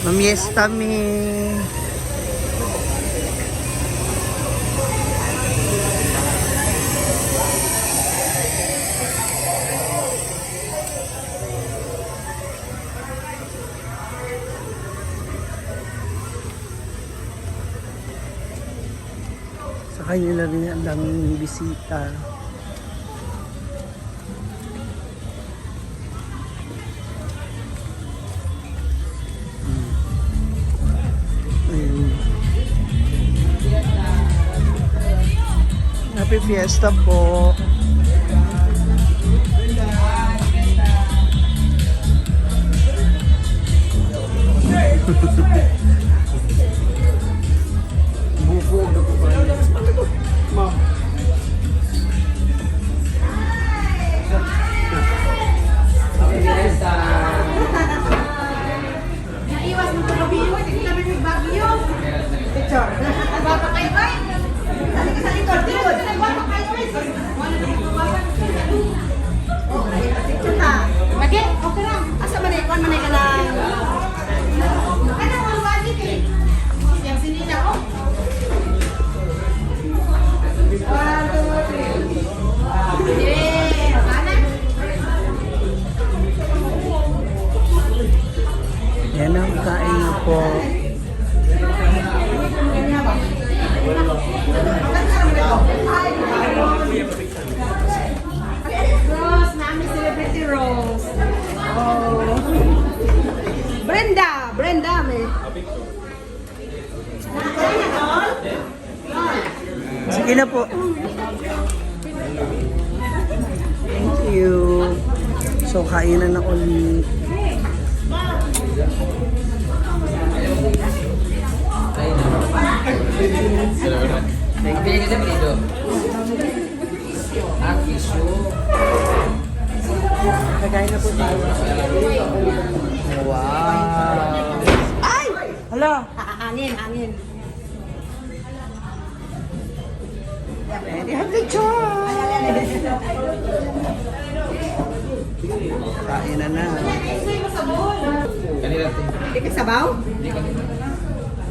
Mamiesta mi. Sa kanila rin ang daming bisita. Ayun. Happy Fiesta po. Naiwas mo pag-abiyo, hindi kami nagbagyo. Picture. Bata kayo ba? Sali ka sa likod, likod. Bata kayo eh. Wala na nagbabasan. Oh, picture ta. Lagi, okay lang. Asa man eh, kuan man eh ka lang. Ano ang budget eh? Yang sinila ko. One, two, three. Yeah, sana. Yan ang kain na po. Rose, nami celebrity Rose. Oh. Brenda, Brenda me. Sige na po. Thank you. So, kainan na ulit. Pili ka sa dito. Ah, kiso. Kakain na po tayo. Wow. Ay! Hala! Hangin, hangin. Ready, have the choice! Kain na na. Kanila ito. Di ka sabaw?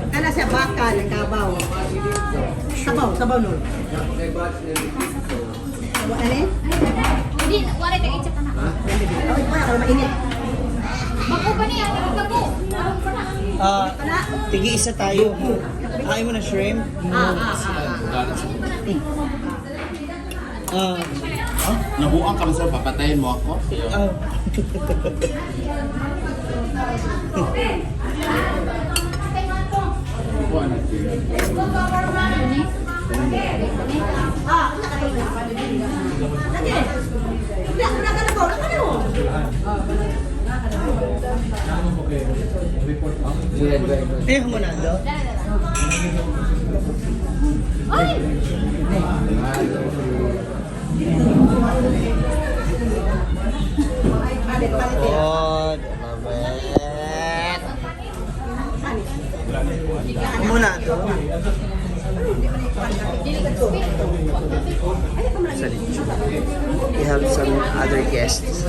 Kana siya baka ng kabaw. Sabaw, sabaw nun. Sabaw ani? Hindi, wala kang itsa ka na. Ay, wala ka mainit. Bago pa niya, nagkago. Ano pa na? Ah, Kana? tigi isa tayo. Kain mo na shrimp. Ah, ah, ah. Ah, Nabuang ka sir, papatayin mo ako. ah. Ah, wala ka Lagi. Wala, wala ka na ba? Wala ka na mo. Eh, mo na do. Ay! Palit, palit. Oh, love it. Muna do. We have some other guests.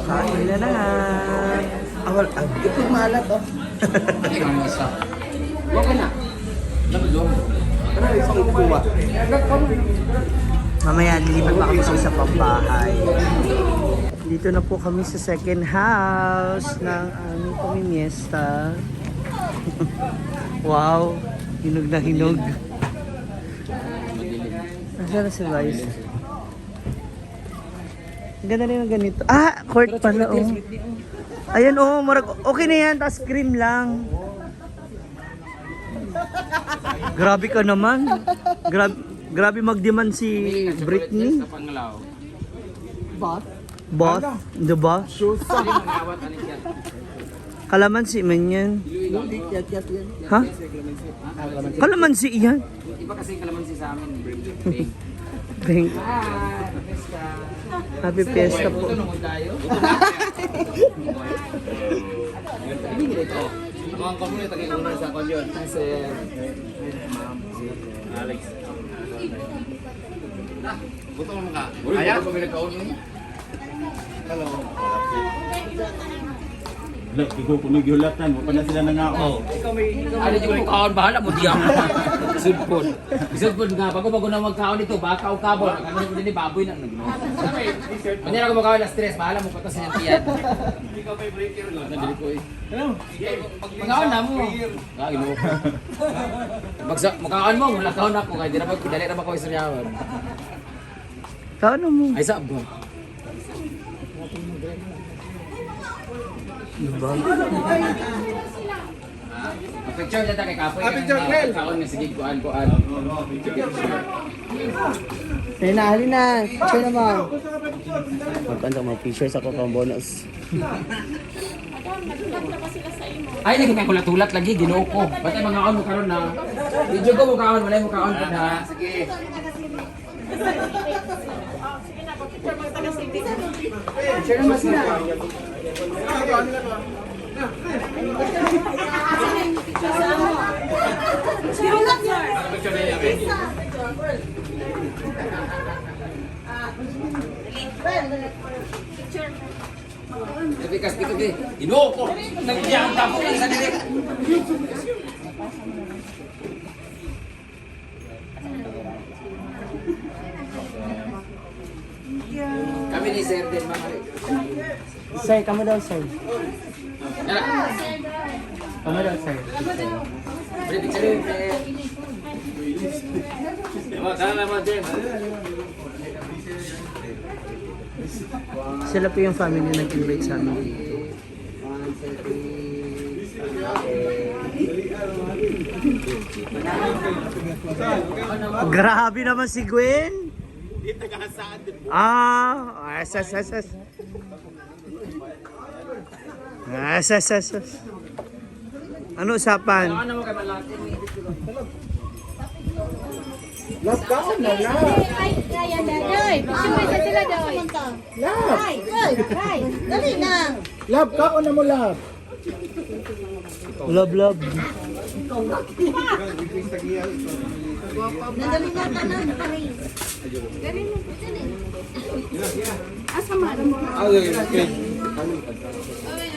Kain na na. Ah, wala. Ah, ito maalat, oh. Hindi ka isa. Huwag ka na. Mamaya, lilipat pa kami sa isa pang bahay. Dito na po kami sa second house ng aming pamimiesta. Wow, hinog na hinog. Nasaan na si Vice? Ang ganda rin ng ganito. Ah, court pala, oh. Ayan, oh, murag, okay na yan, tapos cream lang. Grabe ka naman. Grabe, grabe mag-demand si Britney. Sa panglaw. Boss. Boss, the boss. Hindi manawat aning yan. Kalamansi man yan. Ha? Kalamansi yan. Iba kasi yung kalamansi sa amin. Thank. Hi, Fiesta. Happy Fiesta po. Ito nung tayo. Mga komunit ang una sa konyon. Sir, ma'am, Alex. Gutom mo ka. Ayaw? Kami nagkaon. Hello. Ikaw kuno gihulatan, wa pa na sila nangao. Ano yung kaon bahala mo diyan. Sudpod. Sudpod nga bago bago na magkaon dito baka o kabon. Ano ko din baboy na nagno. Kunya ako magkaon na stress bahala mo patas niyang tiyan. Ikaw may breaker no. Dili ko eh. Magkaon na mo. Ah, Ginoo ko. Bagsa makaon mo, wala kaon ako kay di na pag dali ra ba ko istoryahan. Kaano mo? Ay sa mo. Diba? Picture dyan ta kay Kapoy. Picture Nel. Kaon nga sige kuan kuan. Halina, halina. Picture na mo. Magkanta mga pictures ako pang bonus. Adam, nag-vlog na ba sila sa imo? Ay lagi may kulat-ulat lagi Ginoo ko. Batay mga kaon mo karon na. Video ko mo kaon walay mo kaon pud ha. Sige. Sige na, picture mga taga-city. Picture naman sila. Pikas dito di. Ginoo ko. Nagbiyahan tapo lang sa dili. Kami ni Sir din mga. Sir, kamo daw, sir. Yara. Kamo daw, sir. Pre, picture pre. Sila po yung family na nag-invite sa amin dito. Grabe naman si Gwen. Ah, asas, asas. Asas, asas. Ano usapan? Ano mo kay malaki? Ay, kaya na, Doy. Picture sa sila, Doy. Ay, ay, dali na. Love, love. Nadali na tanan.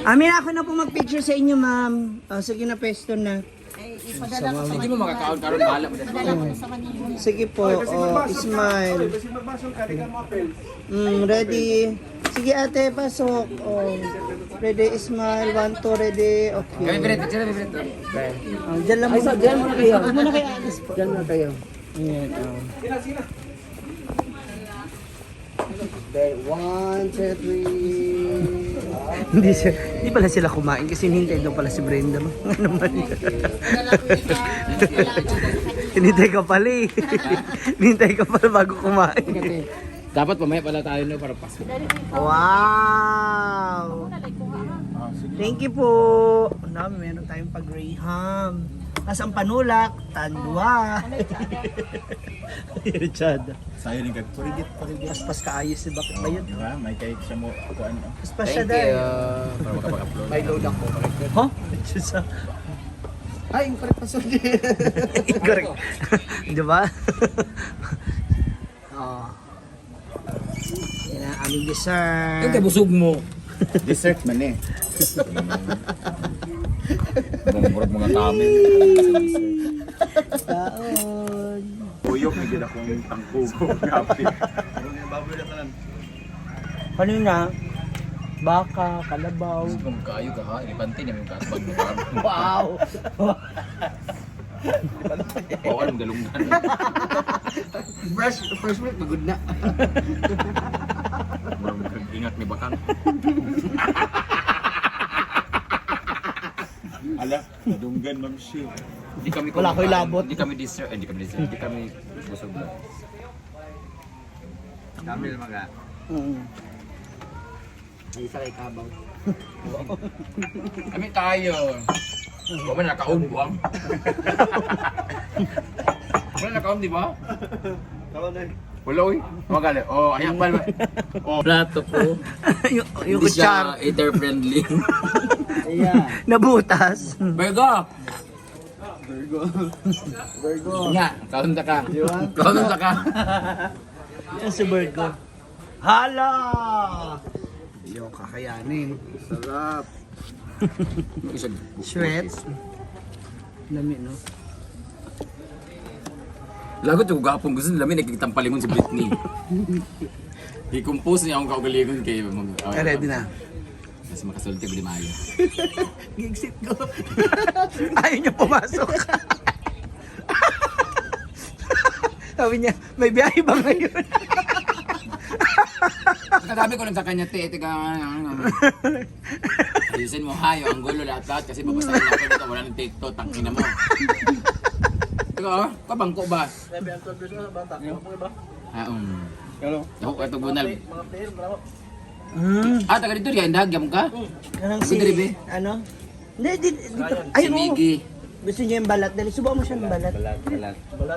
Amin, ako na po mag-picture sa inyo, ma'am. Oh, sige na, pesto na. Ay, ipadala ko sa Hindi mo makakaon karon bahala mo. Padala ko sa Manila. Sige po, oh, smile. Ready. Sige ate, pasok. Oh, ready, smile. One, two, ready. Kami Okay. pre, picture pre. Oh, dyan lang muna. Dyan muna kayo. Huwag muna kayo alis po. Dyan muna kayo. Ayan, oh. One, two, three. Hindi pala sila kumain kasi hinihintay daw pala si Brenda. Ano man? Padala ko yung sa Hinintay ka pala eh. Hinintay ka pala bago kumain. Dapat pamaya pala tayo no para pasok. Wow! Thank you po. Ano, meron tayong pag-Graham. Tapos ang panulak, tandwa. Richard. Sayo ni kag parigit parigit. Paspas kaayos si bakit ba yun? Di ba? May kay siya mo kuan. Paspas siya dahil. Para makapag-upload. May load ako. Huh? Diyos ah. Ay, incorrect pa sorry. Incorrect. Di ba? Oh. Yan ang aming dessert. Yung busog mo. Dessert man eh. Murag mga kami. Kaon. Uyok na gid akong tangkugo. Grabe. Kanina, baka, kalabaw. Kung kaayo ka ha, ilipante niya yung kasbag mo. Wow! Bawal ang galunggan. Fresh, fresh milk, magod na. Murag ingat ni Bakang. Ala, dunggan ma'am shi. Hindi kami Wala ko'y labot. Hindi kami dessert, eh, hindi kami dessert, hindi kami busog na. Ay, isa kay Kabaw. Kami tayo. Wala man nakaon buwang. Wala nakaon, di ba? Wala oy. Magali. Oh, ayan pa. Oh. Plato ko. Yung kutsara. eater friendly. Ayan. Nabutas. Virgo. Virgo. Virgo. Nga, kaon ta ka. Di ba? Kaon ta ka. Yan si Virgo. Hala! Yo, kakayanin. Sarap. Sweat. Lami, no? Lagot yung gapong gusto nila may nagkitampalingon si Britney. I-compose niya akong kaugalingon kay mag Ay, ready na. Mas makasulti ko di maayo. Gigsit ko. Ayaw niya pumasok. Sabi niya, may biyahe ba ngayon? Sabi ko lang sa kanya, te, teka. Ayusin mo ha, yung anggulo lahat-lahat kasi babasahin ako dito, wala nang take to, tangina mo. Teka, oh, kabangko ba? Ah, Hello. Ako, ito bunal. Mm. Ah, taga dito, riyan, dagyam ka? Kanang si, Gusto rin, eh. ano? Hindi, dito. Ay, Si oo. Miggy. Gusto niya yung balat. Dali, subukan mo siya ng balat.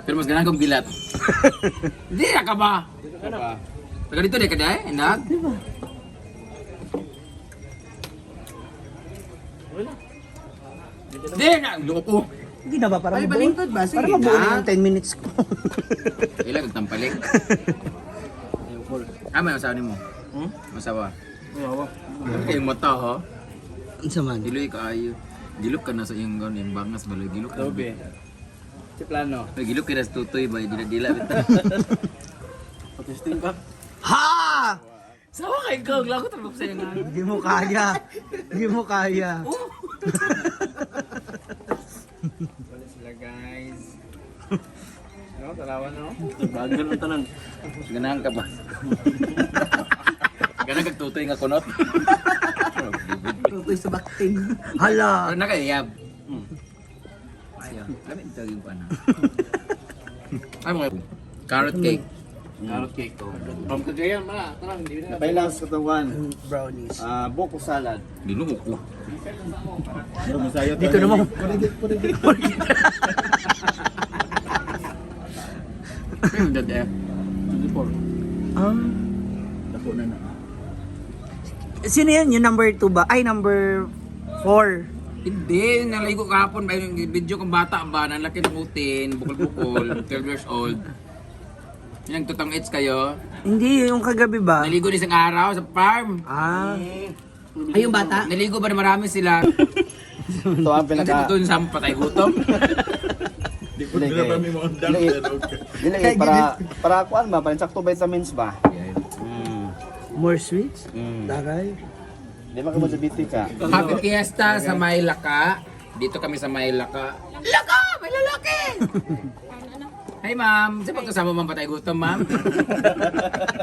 Pero mas ganahan kong bilat. Hindi na ka ba? Taga dito, di ka di, indag? Di ba? Di na, loko. Hindi na ba? Para Ay, mabuo. balingkod ba? Sige Para mabuo na. na yung 10 minutes ko. Ilan kag tampalik? Ah, may asawa nimo? Hmm? Masawa. Masawa. Ano kayong mata ha? Unsa man? Diloy ka ayo. Gilok ka na sa iyong gawin, yung bangas baloy gilok ka. Dobe. Si plano. Ay, gilok ka na sa tutoy ba dila-dila bitaw. Patesting ka. Ha! Sawa kay ikaw, lagot ang sa inyo. Hindi mo kaya. Hindi mo kaya. Wala sila guys. No, tarawan no. Bagal ang tanan. Ganahan ka ba? Ganahan kag tutoy nga kunot. Tutoy sa bakting. Hala. Pero nakaiyab. Ayaw. Lami ito yung ano. Ay mga carrot cake. Carrot cake to. From Cagayan ba? Tara, hindi na. Napailang sa katawan. Brownies. Ah, buko salad. Ginoo ko. Dito naman. Dad eh. 24. Ah. Dako na na. Sino yun? Yung number 2 ba? Ay, number 4. Hindi, nalaigo kahapon ba yung video kong bata ba, ang laki ng utin, bukol-bukol, 12 years old. Yun ang tutang AIDS kayo. Hindi, yung kagabi ba? Naligo din isang araw sa farm. Ah. Ay, yung bata? Naligo ba na marami sila? Ito ang Kasi pinaka totoo yung sampa tayo gutom. Di ko nila kami mo ang dami. Dili eh, para para kuan ba, para sakto vitamins ba? More sweets? Taray. Di ba ka mo diabetic ka? Happy Fiesta sa Maylaka. Dito kami sa Maylaka. Laka! May lalaki! Hi ma'am! Saan pagkasama ma'am patay gutom ma'am?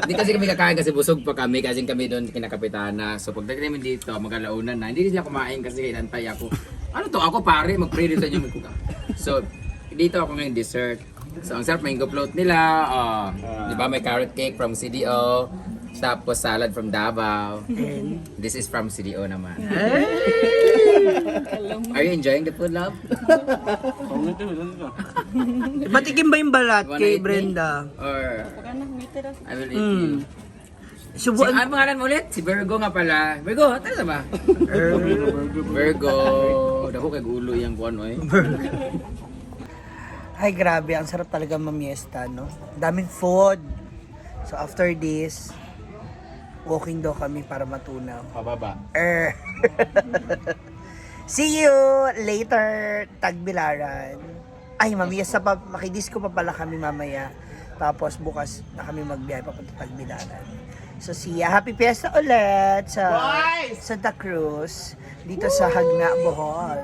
Hindi kasi kami kakain kasi busog pa kami kasi kami doon kinakapitana. So pagdating namin dito, magalauna na. Hindi sila kumain kasi inantay ako. Ano to? Ako pare, mag-pray dito sa inyo. So dito ako ngayon dessert. So ang sarap mango float nila. Oh, di ba may carrot cake from CDO. Tapos salad from Davao. This is from CDO naman. Are you enjoying the food, love? Patikim ba yung balat You wanna kay eat me? Brenda? Or I will eat you. Si, Subuan. ano pangalan mo ulit? Si Virgo nga pala. Virgo, tara ba? Virgo. Dako kay gulo yang kuan oy. Ay, grabe. Ang sarap talaga mamiesta, no? Daming food. So, after this, walking daw kami para matunaw. Pababa. Er. See you later, Tagbilaran. Ay, mamiesta pa, makidisco pa pala kami mamaya. Tapos bukas na kami magbiyahe papunta Tagbilaran. So see ya. Happy Fiesta ulit sa Santa Cruz dito sa Hagna, Bohol.